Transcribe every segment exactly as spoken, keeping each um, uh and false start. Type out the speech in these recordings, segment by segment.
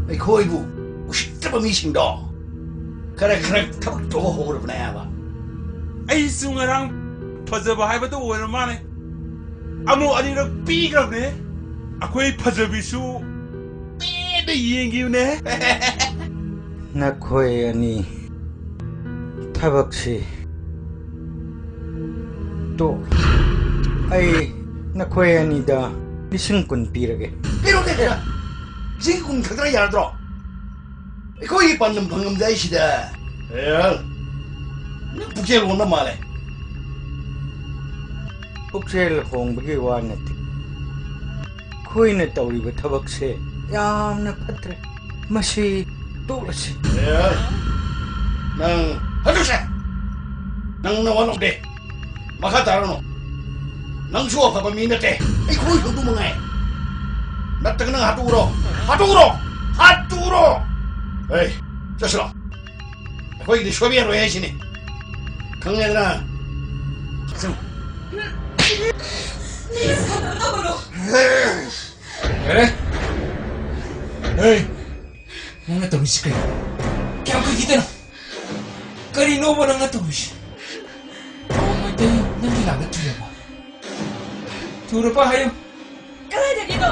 ꯑꯩꯈꯣꯏꯕꯨ ꯎꯁꯤꯠꯇꯕ ꯃꯤꯁꯤꯡꯗꯣ ꯈꯔ ꯈꯔ ꯊꯕꯛ ꯇꯧꯕ ꯍꯧꯔꯕꯅꯦ ꯍꯥꯏꯕ꯫ ꯑꯩꯁꯨ ꯉꯔꯥꯡ ꯐꯖꯕ ꯍꯥꯏꯕꯗꯣ ꯑꯣꯏꯔ ꯃꯥꯜꯂꯦ꯫ ꯑꯃꯨꯛ ꯑꯅꯤꯔꯛ ꯄꯤꯈ꯭ꯔꯕꯅꯦ꯫ ꯑꯩꯈꯣꯏ ꯐꯖꯕꯤꯁꯨ ꯄꯦꯟꯅ ꯌꯦꯡꯈꯤꯕꯅꯦ꯫ ꯅꯈꯣꯏ ꯑꯅꯤ ꯊꯕꯛꯁꯤ ꯇꯣꯛ꯫ ꯑꯩ ꯅꯈꯣꯏ ꯑꯅꯤꯗ ꯂꯤꯁꯤꯡ ꯀꯨꯟ ꯄꯤꯔꯒꯦ꯫ ꯄꯤꯔꯣꯅꯦ ꯀꯩꯅꯣ? ꯂꯤꯁꯤꯡ ꯀꯨꯟ ꯈꯛꯇꯅ ꯌꯥꯔꯗ꯭ꯔꯣ? ꯑꯩꯈꯣꯏꯒꯤ ꯄꯥꯟꯗꯝ ꯐꯪꯉꯝꯗꯥꯏꯁꯤꯗ꯫ ꯑꯦ, ꯅꯪ ꯄꯨꯛꯆꯦꯜ ꯍꯣꯡꯕ ꯃꯥꯜꯂꯦ꯫ ꯄꯨꯛꯆꯦꯜ ꯍꯣꯡꯕꯒꯤ ꯋꯥ ꯅꯠꯇꯦ꯫ ꯑꯩꯈꯣꯏꯅ ꯇꯧꯔꯤꯕ ꯊꯕꯛꯁꯦ ꯌꯥꯝꯅ ꯐꯠꯇ꯭ꯔꯦ꯫ ꯃꯁꯤ ꯇꯣꯛꯂꯁꯤ꯫ ꯑꯦ, ꯅꯪ ꯍꯧꯖꯤꯛꯁꯦ ꯅꯪ ꯅꯋꯥ ꯂꯧꯗꯦ꯫ ꯃꯈꯥ ꯇꯥꯔꯅꯨ꯫ ꯅꯪꯁꯨ ꯑꯐꯕ ꯃꯤ ꯅꯠꯇꯦ꯫ ꯑꯩꯈꯣꯏꯁꯨ ꯑꯗꯨ ꯃꯉꯥꯏ꯫ ꯅꯠꯇ꯭ꯔꯒ ꯅꯪ ꯍꯥꯠꯇꯣꯛꯎꯔꯣ꯫ ꯍꯥꯠꯇꯣꯛꯎꯔꯣ꯫ ꯍꯥꯠꯇꯣꯛꯎꯔꯣ꯫ ꯑꯩ, ꯆꯠꯁꯤꯔꯣ? ꯑꯩꯈꯣꯏꯒꯤꯗꯤ ꯁꯣꯏꯕ ꯌꯥꯔꯣꯏ ꯍꯥꯏꯁꯤꯅꯤ꯫ ꯈꯪꯉꯦꯗꯅ? ꯆꯪ꯫ ꯌꯥꯔꯦ꯫ ꯍꯦ! ꯅꯪꯅ ꯇꯧꯔꯤꯁꯤ ꯀꯩꯅꯣ? ꯀꯌꯥꯝ ꯀꯨꯏꯈꯤꯗꯅꯣ? ꯀꯔꯤꯅꯣꯕ ꯅꯪꯅ ꯇꯧꯔꯤꯁꯤ? ꯑꯣ, ꯃꯩꯇꯩ, ꯅꯪꯒꯤ ꯂꯥꯡꯗ ꯊꯨꯔꯕ? ꯊꯨꯔꯕ ꯍꯥꯏꯌꯨ꯫ ꯀꯗꯥꯏꯗꯒꯤꯅꯣ?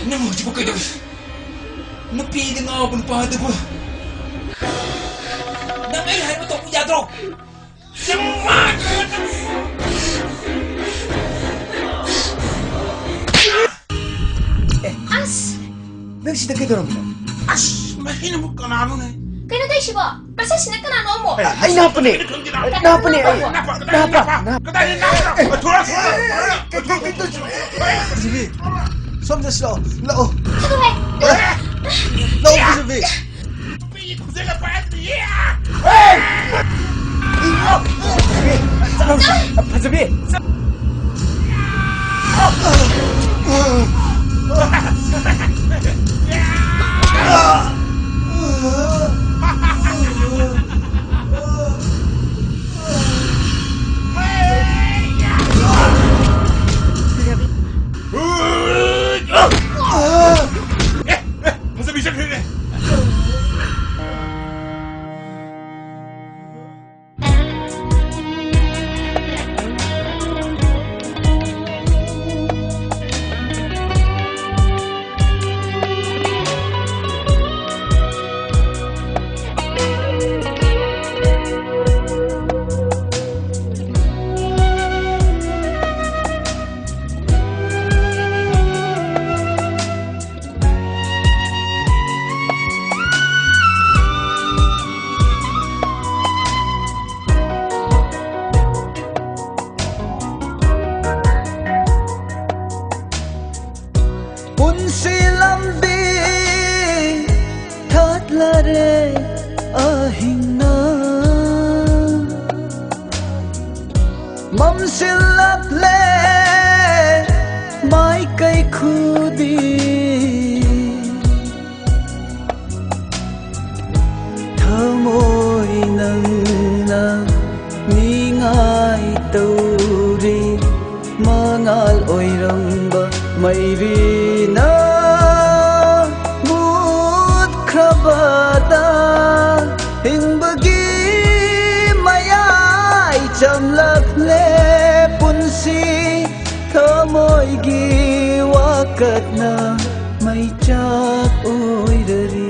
ꯅꯪ ꯍꯧꯖꯤꯛꯄꯨ ꯀꯩꯗꯧꯔꯤ? ꯅꯨꯄꯤꯗ ꯉꯥꯎꯕ ꯅꯨꯄꯥ ꯑꯗꯨꯕꯨ꯫ ꯅꯪ ꯑꯩ ꯍꯥꯏꯕ ꯇꯧꯕ ꯌꯥꯗ꯭ꯔꯣ? ꯑꯁ! ꯅꯪ ꯁꯤꯗ ꯀꯩꯗꯧꯔꯝꯃꯤꯅꯣ? ꯑꯁ! ꯃꯁꯤꯅꯕꯨ ꯀꯅꯥꯅꯣꯅꯦ? ꯀꯩꯅꯣ ꯇꯧꯏꯁꯤꯕꯣ? ꯃꯁꯤꯁꯤꯅ ꯀꯅꯥꯅꯣ ꯑꯃꯨꯛ? ꯑꯩ ꯅꯥꯞꯄꯅꯦ꯫ ꯑꯩ ꯅꯥꯞꯄ꯫ ꯅꯥꯞꯄ꯫ ꯅꯥꯞꯄ꯫ ꯅꯥꯞꯄ꯫ ꯀꯗꯥꯏꯗ ꯅꯥꯞꯄ? ꯊꯣꯔꯛꯑꯣ, ꯊꯣꯔꯛꯑꯣ, ꯊꯣꯔꯛꯑꯣ, ꯊꯣꯔꯛꯑꯣ꯫ ꯐꯖꯕꯤ, ꯁꯣꯝꯗ ꯁꯤ ꯂꯥꯛꯑꯣ, ꯂꯥꯛꯑꯣ꯫ ꯆꯠꯂꯣꯍꯦ꯫ ꯂꯥꯛꯑꯣ, ꯐꯖꯕꯤ꯫ ꯅꯨꯄꯤꯒꯤ ꯈꯨꯖꯦꯜꯒ ꯄꯥꯏꯍꯟꯗ꯭ꯔꯤꯌꯦ꯫ ꯐꯖꯕꯤ꯫ ꯑꯍꯤꯡꯅ ꯃꯝꯁꯤꯜꯂꯛꯂꯦ ꯃꯥꯏꯀꯩ ꯈꯨꯗꯤꯡ꯫ ꯊꯃꯣꯏ ꯅꯪꯅ ꯅꯤꯡꯉꯥꯏ ꯇꯧꯔꯤ꯫ ꯃꯉꯥꯜ ꯑꯣꯏꯔꯝꯕ ꯃꯩꯔꯤꯅ ꯃꯨꯠꯈ꯭ꯔꯕꯗ ꯍꯤꯡꯕꯒꯤ ꯃꯌꯥꯏ ꯆꯝꯂꯛꯂꯦ ꯄꯨꯟꯁꯤ꯫ ꯊꯃꯣꯏꯒꯤ ꯋꯥꯀꯠꯅ ꯃꯩꯆꯥꯛ ꯑꯣꯏꯔꯔꯤ꯫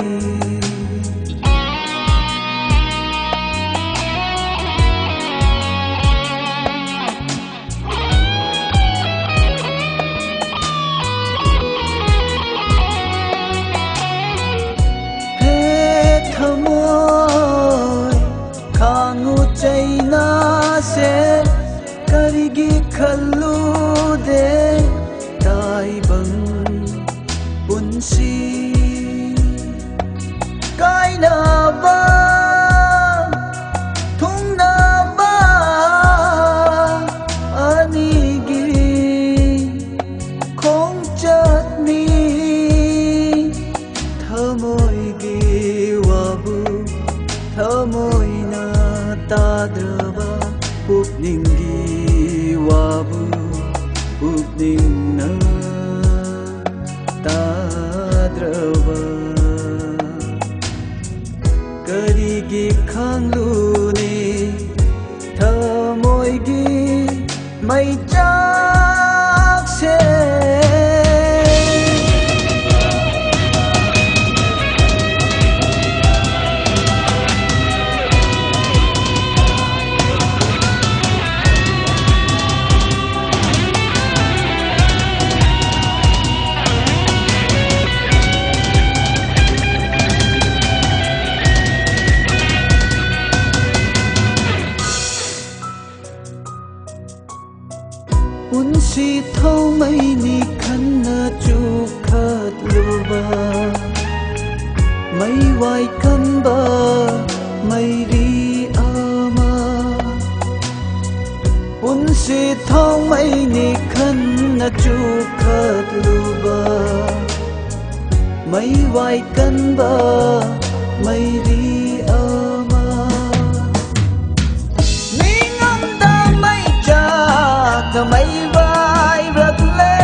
ꯍꯦ ꯊꯃꯣꯏ, ꯈꯥꯡꯉꯨ ꯆꯩꯅꯥꯁꯦ, ꯀꯔꯤꯒꯤ ꯈꯜꯂꯨꯗꯦ ꯇꯥꯏꯕꯪ ꯄꯨꯟꯁꯤ? ꯀꯥꯏꯅꯕ ꯊꯨꯡꯅꯕ ꯑꯅꯤꯒꯤ ꯈꯣꯡꯆꯠꯅꯤ꯫ ꯊꯃꯣꯏꯒꯤ ꯋꯥꯕꯨ ꯊꯃꯣꯏꯅ ꯇꯥꯗ꯭ꯔꯕ, ꯄꯨꯛꯅꯤꯡꯒꯤ ꯋꯥꯕꯨ ꯄꯨꯛꯅꯤꯡꯅ ꯇꯥꯗ꯭ꯔꯕ꯫ ꯀꯔꯤꯒꯤ ꯈꯥꯡꯂꯨꯅꯤ ꯊꯃꯣꯏꯒꯤ ꯃꯩꯆꯥꯛꯁꯦ? ꯆꯨꯈꯠꯂꯨꯕ ꯃꯩ ꯋꯥꯏ ꯀꯟꯕ ꯃꯩꯔꯤ ꯑꯃ꯫ ꯅꯤꯡꯉꯝꯗ ꯃꯩ ꯆꯥꯛꯅ ꯃꯩ ꯋꯥꯏꯔꯛꯂꯦ꯫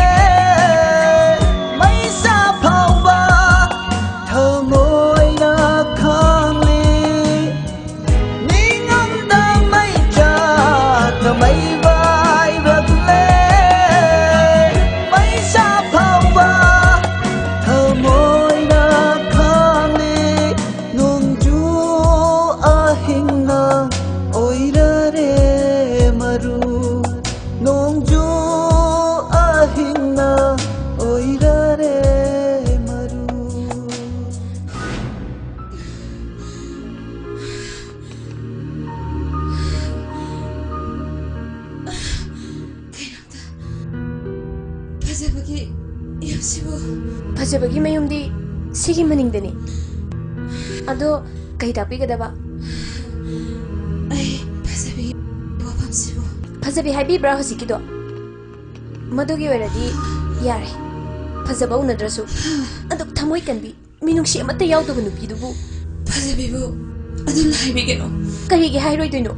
ꯃꯩꯁꯥ ꯐꯥꯎꯕ ꯊꯃꯣꯏꯅ ꯈꯥꯡꯂꯤ꯫ ꯅꯤꯡꯉꯝꯗ ꯃꯩ ꯆꯥꯛꯅ ꯃꯩ ꯋꯥꯏꯔꯛꯂꯦ꯫ ꯃꯩꯁꯥ ꯐꯥꯎꯕ ꯊꯃꯣꯏꯅ ꯈꯥꯡꯂꯤ꯫ ꯅꯣꯡꯖꯨ ꯑꯍꯤꯡꯅ ꯑꯣꯏꯔꯔꯦ ꯃꯔꯨ꯫ ꯅꯣꯡꯖꯨ ꯑꯍꯤꯡꯅ ꯑꯣꯏꯔꯔꯦ ꯃꯔꯨ꯫ ꯐꯖꯕꯒꯤ ꯌꯨꯝꯁꯤꯕꯨ꯫ ꯐꯖꯕꯒꯤ ꯃꯌꯨꯝꯗꯤ ꯁꯤꯒꯤ ꯃꯅꯤꯡꯗꯅꯤ꯫ ꯑꯗꯣ ꯀꯩ ꯇꯥꯛꯄꯤꯒꯗꯕ? ꯑꯩ ꯐꯖꯕꯤꯒꯤ ꯋꯥꯐꯝꯁꯤꯕꯨ꯫ ꯐꯖꯕꯤ ꯍꯥꯏꯕꯤꯕ꯭ꯔꯥ ꯍꯧꯖꯤꯛꯀꯤꯗꯣ? ꯃꯗꯨꯒꯤ ꯑꯣꯏꯔꯗꯤ ꯌꯥꯔꯦ꯫ ꯐꯖꯕ ꯎꯅꯗ꯭ꯔꯁꯨ ꯑꯗꯨꯛ ꯊꯃꯣꯏ ꯀꯟꯕꯤ, ꯃꯤꯅꯨꯡꯁꯤ ꯑꯃꯠꯇ ꯌꯥꯎꯗꯕ ꯅꯨꯄꯤꯗꯨꯕꯨ꯫ ꯐꯖꯕꯤꯕꯨ ꯑꯗꯨꯝ ꯍꯥꯏꯕꯤꯒꯅꯨ꯫ ꯀꯔꯤꯒꯤ ꯍꯥꯏꯔꯣꯏꯗꯣꯏꯅꯣ?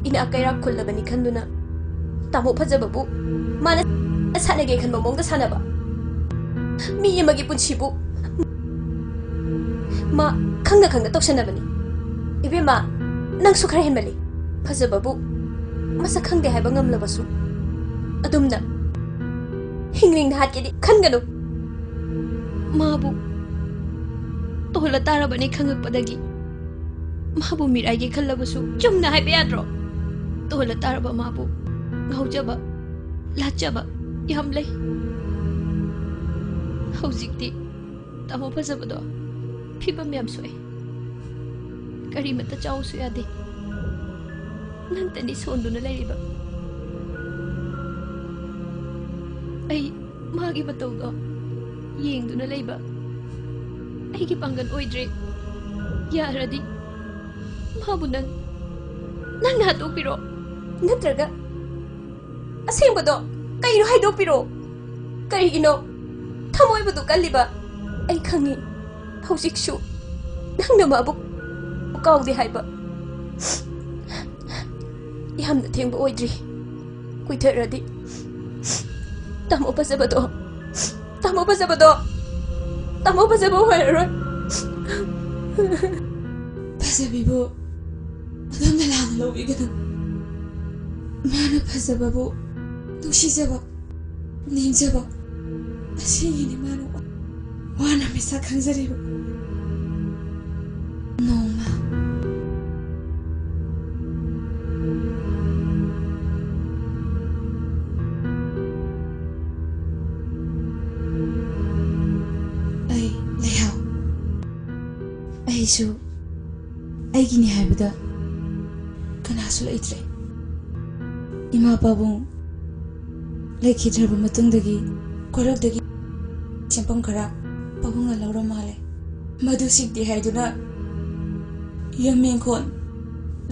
ꯏꯅꯥꯛ ꯀꯩꯔꯥꯛ ꯈꯨꯜꯂꯕꯅꯤ ꯈꯟꯗꯨꯅ ꯇꯥꯃꯣ ꯐꯖꯕꯕꯨ ꯃꯥꯅ ꯁꯥꯟꯅꯒꯦ ꯈꯟꯕ ꯃꯑꯣꯡꯗ ꯁꯥꯟꯅꯕ꯫ ꯃꯤ ꯑꯃꯒꯤ ꯄꯨꯟꯁꯤꯕꯨ ꯃꯥ ꯈꯪꯅ ꯈꯪꯅ ꯇꯧꯁꯟꯅꯕꯅꯤ꯫ ꯏꯕꯦꯝꯃ, ꯅꯪꯁꯨ ꯈꯔ ꯍꯦꯟꯃꯜꯂꯤ꯫ ꯐꯖꯕꯕꯨ ꯃꯁꯛ ꯈꯪꯗꯦ ꯍꯥꯏꯕ ꯉꯝꯂꯕꯁꯨ ꯑꯗꯨꯝꯅ ꯍꯤꯡꯂꯤꯡꯅ ꯍꯥꯠꯀꯦꯗꯤ ꯈꯟꯒꯅꯨ꯫ ꯃꯥꯕꯨ ꯇꯣꯜꯂ ꯇꯥꯔꯕꯅꯤ ꯈꯪꯉꯛꯄꯗꯒꯤ ꯃꯥꯕꯨ ꯃꯤꯔꯥꯏꯒꯦ ꯈꯜꯂꯕꯁꯨ ꯆꯨꯝꯅ ꯍꯥꯏꯕ ꯌꯥꯗ꯭ꯔꯣ? ꯇꯣꯜꯂ ꯇꯥꯔꯕ ꯃꯥꯕꯨ ꯉꯥꯎꯖꯕ, ꯂꯥꯠꯆꯕ ꯌꯥꯝ ꯂꯩ꯫ ꯍꯧꯖꯤꯛꯇꯤ ꯇꯥꯃꯣ ꯐꯖꯕꯗꯣ ꯐꯤꯕꯝ ꯌꯥꯝ ꯁꯣꯛꯑꯦ꯫ ꯀꯔꯤꯃꯠꯇ ꯆꯥꯎꯁꯨ ꯌꯥꯗꯦ꯫ ꯅꯪꯇꯅꯤ ꯁꯣꯟꯗꯨꯅ ꯂꯩꯔꯤꯕ꯫ ꯑꯩ ꯃꯥꯒꯤ ꯃꯇꯧꯗꯣ ꯌꯦꯡꯗꯨꯅ ꯂꯩꯕ ꯑꯩꯒꯤ ꯄꯥꯡꯒꯜ ꯑꯣꯏꯗ꯭ꯔꯦ꯫ ꯌꯥꯔꯗꯤ ꯃꯥꯕꯨ ꯅꯪ, ꯅꯪꯅ ꯍꯥꯠꯇꯣꯛꯄꯤꯔꯣ꯫ ꯅꯠꯇ꯭ꯔꯒ ꯑꯁꯦꯡꯕꯗꯣ ꯀꯩꯅꯣ ꯍꯥꯏꯗꯣꯛꯄꯤꯔꯣ꯫ ꯀꯔꯤꯒꯤꯅꯣ ꯊꯃꯣꯏꯕꯗꯨ ꯀꯜꯂꯤꯕ? ꯑꯩ ꯈꯪꯉꯤ, ꯍꯧꯖꯤꯛꯁꯨ ꯅꯪꯅ ꯃꯥꯕꯨ ꯀꯥꯎꯗꯦ ꯍꯥꯏꯕ꯫ ꯌꯥꯝꯅ ꯊꯦꯡꯕ ꯑꯣꯏꯗ꯭ꯔꯤ꯫ ꯀꯨꯏꯊꯔꯗꯤ ꯇꯥꯃꯣ ꯐꯖꯕꯗꯣ, ꯇꯥꯃꯣ ꯐꯖꯕꯗꯣ, ꯇꯥꯃꯣ ꯐꯖꯕ ꯑꯣꯏꯔꯔꯣꯏ꯫ ꯐꯖꯕꯤꯕꯨ ꯑꯗꯣꯝꯅ ꯂꯥꯟꯅ ꯂꯧꯕꯤꯒꯅꯨ꯫ ꯃꯥꯅ ꯐꯖꯕꯕꯨ ꯅꯨꯡꯁꯤꯖꯕ, ꯅꯤꯡꯖꯕ, ꯑꯁꯤꯒꯤꯅꯤ ꯃꯥꯅ ꯋꯥ-, ꯋꯥꯅ ꯃꯤꯁꯛ ꯈꯪꯖꯔꯤꯕ꯫ ꯅꯣꯡꯃ ꯑꯩ ꯂꯩꯍꯥꯎ, ꯑꯩꯁꯨ ꯑꯩꯒꯤꯅꯤ ꯍꯥꯏꯕꯗ ꯀꯅꯥꯁꯨ ꯂꯩꯇ꯭ꯔꯦ꯫ ꯏꯃꯥ ꯄꯥꯕꯨꯡ ꯂꯩꯈꯤꯗ꯭ꯔꯕ ꯃꯇꯨꯡꯗꯒꯤ ꯀꯣꯂꯨꯞꯇꯒꯤ ꯁꯦꯟꯐꯝ ꯈꯔ ꯄꯥꯕꯨꯡꯅ ꯂꯧꯔ ꯃꯥꯜꯂꯦ꯫ ꯃꯗꯨ ꯁꯤꯡꯗꯦ ꯍꯥꯏꯗꯨꯅ ꯌꯨꯝ ꯏꯪꯈꯣꯜ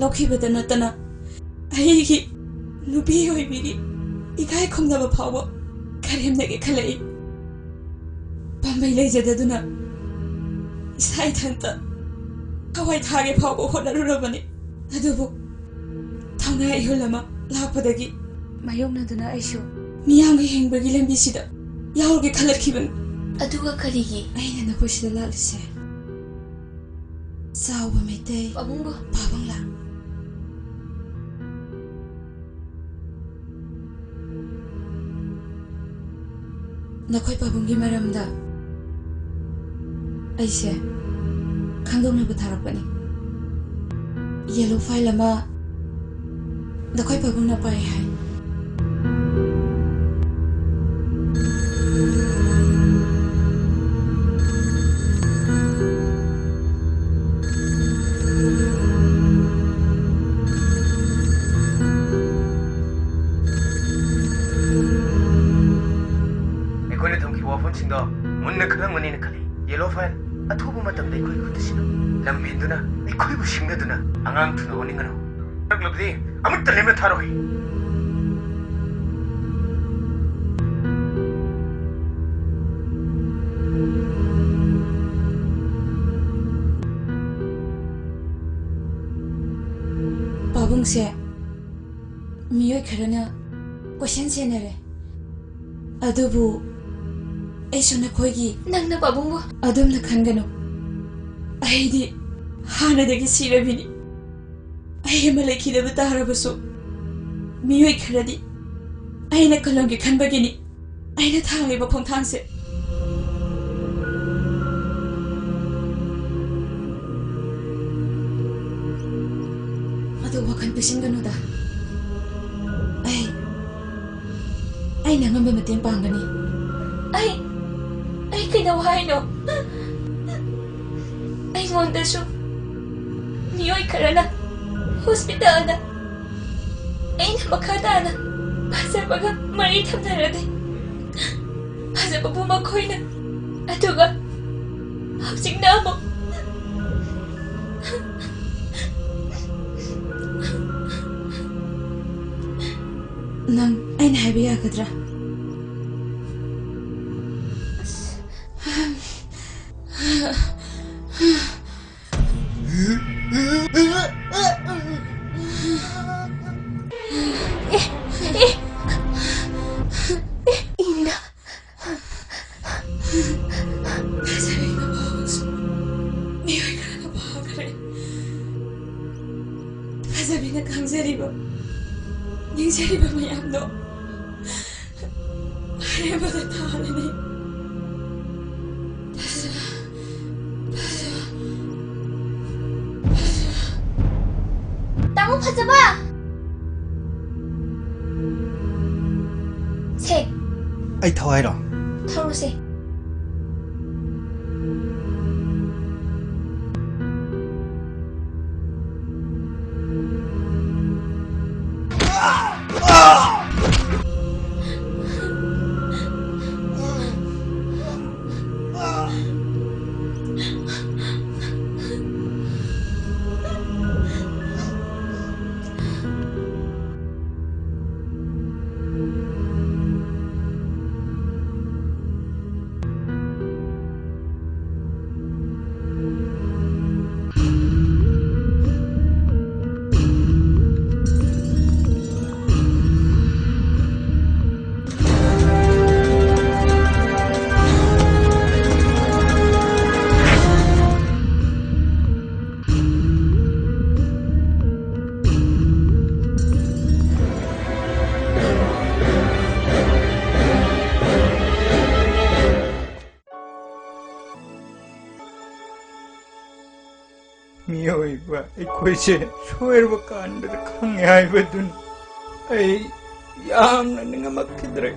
ꯂꯧꯈꯤꯕꯇ ꯅꯠꯇꯅ ꯑꯩꯒꯤ ꯅꯨꯄꯤ ꯑꯣꯏꯕꯤꯒꯤ ꯏꯀꯥꯏ ꯈꯨꯝꯅꯕ ꯐꯥꯎꯕ ꯀꯔꯦꯝꯅꯒꯦ ꯈꯜꯂꯛꯏ꯫ ꯄꯥꯝꯕꯩ ꯂꯩꯖꯗꯗꯨꯅ ꯏꯁꯥ ꯏꯊꯟꯇ ꯊꯋꯥꯏ ꯊꯥꯒꯦ ꯐꯥꯎꯕ ꯍꯣꯠꯅꯔꯨꯔꯕꯅꯤ꯫ ꯑꯗꯨꯕꯨ ꯊꯧꯅꯥ ꯏꯍꯨꯜ ꯑꯃ ꯂꯥꯛꯄꯗꯒꯤ ꯃꯥꯌꯣꯛꯅꯗꯨꯅ ꯑꯩꯁꯨ ꯃꯤꯌꯥꯝꯒꯤ ꯍꯤꯡꯕꯒꯤ ꯂꯝꯕꯤꯁꯤꯗ ꯌꯥꯎꯔꯒꯦ ꯈꯜꯂꯛꯈꯤꯕꯅꯤ꯫ ꯑꯗꯨꯒ ꯀꯔꯤꯒꯤ? ꯑꯩꯅ ꯅꯈꯣꯏꯁꯤꯗ ꯂꯥꯛꯂꯤꯁꯦ ꯆꯥꯎꯕ ꯃꯩꯇꯩ ꯄꯥꯕꯨꯡꯕꯨ꯫ ꯄꯥꯕꯨꯡꯂꯥ? ꯅꯈꯣꯏ ꯄꯥꯕꯨꯡꯒꯤ ꯃꯔꯝꯗ ꯑꯩꯁꯦ ꯈꯪꯗꯣꯛꯅꯕ ꯊꯥꯔꯛꯄꯅꯤ꯫ ꯌꯦꯂꯣ ꯐꯥꯏꯜ ꯑꯃ ꯅꯈꯣꯏ ꯄꯥꯕꯨꯡꯅ ꯄꯥꯏ ꯍꯥꯏ꯫ ꯑꯩꯈꯣꯏꯅ ꯊꯝꯈꯤꯕ ꯋꯥꯐꯝꯁꯤꯡꯗꯣ ꯃꯨꯟꯅ ꯈꯜꯂꯝꯒꯅꯤꯅ ꯈꯜꯂꯤ꯫ ꯌꯦꯂꯣ ꯐꯥꯏꯜ ꯑꯊꯨꯕ ꯃꯇꯝꯗ ꯑꯩꯈꯣꯏꯒꯤ ꯈꯨꯠꯇ ꯁꯤꯟꯅꯧ꯫ ꯂꯝꯍꯦꯟꯗꯨꯅ ꯑꯩꯈꯣꯏꯕꯨ ꯁꯤꯡꯅꯗꯨꯅ ꯑꯉꯥꯡ ꯊꯨꯅ ꯑꯣꯟꯅꯤꯡꯒꯅꯨ꯫ ꯍꯥꯏꯔꯛꯂꯕꯗꯤ ꯑꯃꯠꯇ ꯂꯦꯝꯅ ꯊꯥꯔꯣꯏ꯫ ꯅꯪꯁꯦ ꯃꯤꯑꯣꯏ ꯈꯔꯅ ꯀꯣꯏꯁꯦꯟ ꯁꯦꯟꯅꯔꯦ, ꯑꯗꯨꯕꯨ ꯑꯩꯁꯨ ꯅꯈꯣꯏꯒꯤ ꯅꯪꯅ ꯄꯥꯕꯨꯡꯕꯨ ꯑꯗꯨꯝꯅ ꯈꯟꯒꯅꯨ꯫ ꯑꯩꯗꯤ ꯍꯥꯟꯅꯗꯒꯤ ꯁꯤꯔꯕꯤꯅꯤ꯫ ꯑꯩ ꯑꯃ ꯂꯩꯈꯤꯗꯕ ꯇꯥꯔꯕꯁꯨ, ꯃꯤꯑꯣꯏ ꯈꯔꯗꯤ ꯑꯩꯅ ꯀꯜꯂꯝꯒꯦ ꯈꯟꯕꯒꯤꯅꯤ ꯑꯩꯅ ꯊꯥꯡꯂꯤꯕ ꯈꯣꯡꯊꯥꯡꯁꯦ꯫ ꯑꯗꯨ ꯋꯥꯈꯜ ꯄꯤꯁꯤꯟꯒꯅꯨꯗ꯫ ꯑꯩ ꯑꯩꯅ ꯑꯉꯝꯕ ꯃꯇꯦꯡ ꯄꯥꯡꯒꯅꯤ꯫ ꯑꯩ ꯑꯩ ꯀꯩꯗꯧ ꯍꯥꯏꯅꯣ? ꯑꯩꯉꯣꯟꯗꯁꯨ ꯃꯤꯑꯣꯏ ꯈꯔꯅ ꯍꯣꯁꯄꯤꯇꯥꯜꯗ ꯑꯩꯅ ꯃꯈꯥ ꯇꯥꯅ ꯐꯖꯕꯒ ꯃꯔꯤ ꯊꯝꯅꯔꯗꯤ ꯐꯖꯕꯕꯨ ꯃꯈꯣꯏꯅ, ꯑꯗꯨꯒ ꯍꯧꯖꯤꯛꯅ ꯑꯃꯨꯛ ꯅꯪ ꯑꯩꯅ ꯍꯥꯏꯕ ꯌꯥꯒꯗ꯭ꯔꯥ? ꯏꯟꯅ ꯐꯖꯕꯤꯅ ꯐꯥꯎꯕꯁꯨ ꯃꯤꯑꯣꯏ ꯈꯔꯅ ꯐꯥꯈ꯭ꯔꯦ꯫ ꯐꯖꯕꯤꯅ ꯈꯪꯖꯔꯤꯕ, ꯅꯤꯡꯖꯔꯤꯕ ꯃꯌꯥꯝꯗꯣ ꯑꯔꯦꯝꯕꯗ ꯊꯥꯔꯅꯤ꯫ ꯐꯖꯕ, ꯐꯖꯕ, ꯐꯖꯕ꯫ ꯇꯥꯃꯣ ꯐꯖꯕ! ꯁꯦ꯫ ꯑꯩ ꯊꯧ ꯍꯥꯏꯔꯣ? ꯊꯧꯔꯨꯁꯦ꯫ ꯃꯤꯑꯣꯏꯕ ꯑꯩꯈꯣꯏꯁꯦ ꯁꯣꯏꯔꯕ ꯀꯥꯟꯗꯗ ꯈꯪꯉꯦ ꯍꯥꯏꯕꯗꯨꯅꯤ꯫ ꯑꯩ ꯌꯥꯝꯅ ꯅꯤꯡꯉꯝꯃꯛꯈꯤꯗ꯭ꯔꯦ꯫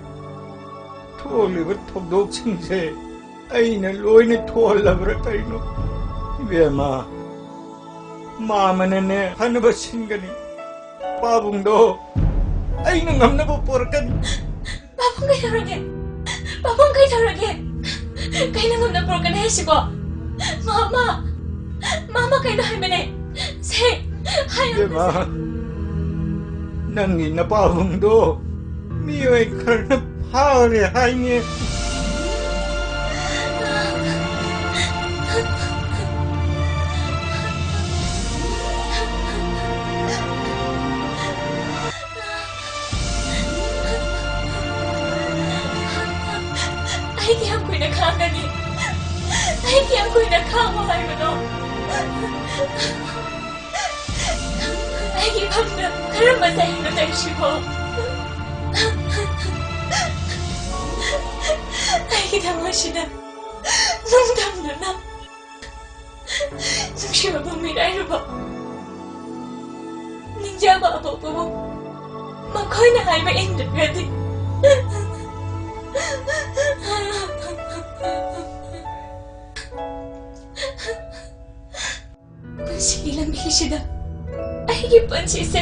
ꯊꯣꯛꯂꯤꯕ ꯊꯧꯗꯣꯛꯁꯤꯡꯁꯦ ꯑꯩꯅ ꯂꯣꯏꯅ ꯊꯣꯛꯍꯜꯂꯕ꯭ꯔꯥ ꯀꯩꯅꯣ? ꯏꯕꯦꯝꯃ, ꯃꯥꯃꯅꯅꯦ ꯐꯅꯕ ꯁꯤꯟꯒꯅꯤ꯫ ꯄꯥꯕꯨꯡꯗꯣ ꯑꯩꯅ ꯉꯝꯅꯕ ꯄꯣꯔꯛꯀꯅꯤ꯫ ꯄꯥꯕꯨꯡ ꯀꯩꯗꯧꯔꯒꯦ? ꯄꯥꯕꯨꯡ ꯀꯩꯗꯧꯔꯒꯦ? ꯀꯩꯅ ꯉꯝꯅ ꯄꯣꯔꯛꯀꯅꯤ ꯍꯥꯏꯁꯤꯕꯣ? ꯃꯥꯃ! ꯃꯥꯃ ꯀꯩꯅꯣ ꯍꯥꯏꯕꯅꯦ? ꯁꯦ! ꯍꯥꯏꯌꯣ! ꯏꯕꯦꯝꯃ, ꯅꯪꯒꯤ ꯅꯄꯥꯕꯨꯡꯗꯣ ꯃꯤꯑꯣꯏ ꯈꯔꯅ ꯐꯥꯔꯦ ꯍꯥꯏꯅꯦ꯫ ꯑꯩ ꯀꯌꯥꯝ ꯀꯨꯏꯅ ꯈꯥꯡꯒꯅꯤ? ꯑꯩ ꯀꯌꯥꯝ ꯀꯨꯏꯅ ꯈꯥꯡꯉꯣ ꯍꯥꯏꯕꯅꯣ? ꯑꯩꯒꯤ ꯐꯝꯗ ꯀꯔꯝꯕ ꯆꯍꯤꯅꯣ ꯇꯧꯔꯤꯁꯤꯕꯣ? ꯑꯩꯒꯤ ꯊꯃꯣꯏꯁꯤꯗ ꯅꯨꯡ ꯊꯝꯗꯨꯅ ꯅꯨꯡꯁꯤꯕꯕꯨ ꯃꯤꯔꯥꯏꯔꯨꯕ ꯅꯤꯡꯖꯕ ꯑꯄꯣꯛꯄꯕꯨ ꯃꯈꯣꯏꯅ ꯍꯥꯏꯕ ꯏꯟꯗ꯭ꯔꯒꯗꯤ ꯄꯨꯟꯁꯤꯒꯤ ꯂꯝꯕꯤꯁꯤꯗ ꯑꯩꯒꯤ ꯄꯨꯟꯁꯤꯁꯦ